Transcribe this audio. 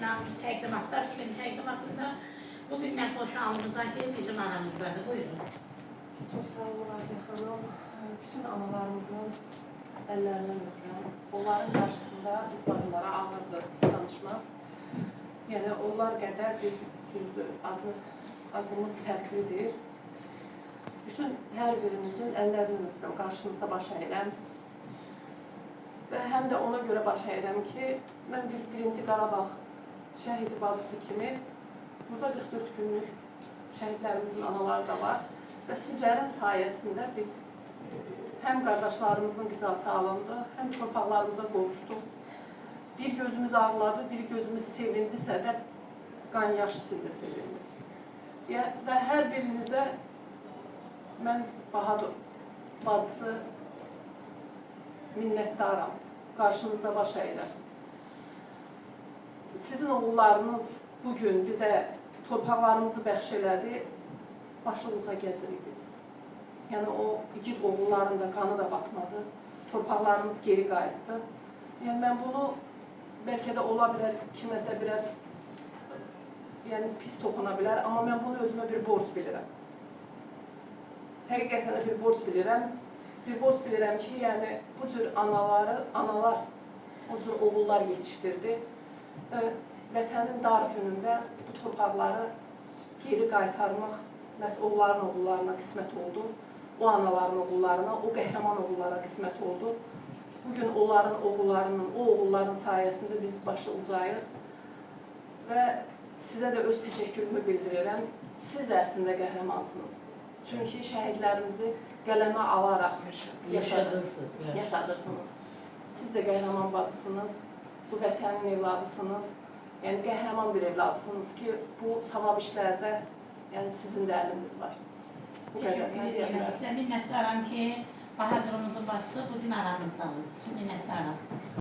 Binamız təqdimatda, film təqdimatında. Bugün nə xoş halımıza ki, bizim aramızdadır. Buyurun. Çox sağ olun Aziyə xanım. Bütün analarımızın əllərindən öpürəm. Onların qarşısında biz bacılara ağırdır danışmaq. Yəni onlar qədər biz düzdür, acımız fərqlidir. Bütün hər birinizin əllərindən öpürəm, qarşınızda baş əyirəm. Və həm də ona görə baş əyirəm ki, mən bir birinci Qarabağ şəhidi bacısı kimi burada 44 günlük şəhidlərimizin anaları da var. Və sizlərin sayəsində biz həm qardaşlarımızın qisası alındı, həm torpaqlarımıza qovuşduq. Bir gözümüz ağladı, bir gözümüz sevindisə də qan yaş içində sevindi. Və hər birinizə mən Bahadur bacısı minnətdaram. Qarşınızda baş əyirəm. Sizin oğullarınız bugün bizə torpaqlarımızı bəxş elədi, başı uca gəzirik biz. Yəni o igid oğulların da qanı da batmadı, torpaqlarımız geri qayıtdı. Yəni mən bunu bəlkə də ola bilər kiməsə biraz yəni pis toxuna bilər, amma mən bunu özümə bir borc bilirəm. Həqiqətən də bir borc bilirəm. Bir borc bilirəm ki, yəni bu cür analar o cür oğullar yetişdirdi və vətənin dar günündə bu torpaqları geri qaytarmaq məhz onların oğullarına qismət oldu. O anaların oğullarına, o qəhrəman oğullara qismət oldu. Bugün onların oğullarının, o oğulların sayəsində biz başı ucayıq və sizə də öz təşəkkürümü bildirirəm. Siz də əslində qəhrəmansınız. Çünki şəhidlərimizi qələmə alaraq Yaşadırsınız. yaşadırsınız. Siz də qəhrəman bacısınız, bu vətənin evladısınız. Yəni qəhrəman bir evladısınız ki, bu savab işlərdə yəni sizin də əliniz var. Bu qədər Teşekkür mən deyə edirəm. bilərəm. Sizə minnətdaram ki, Bahadurumuzun bacısı bugün aramızdadır. Minnətdaram.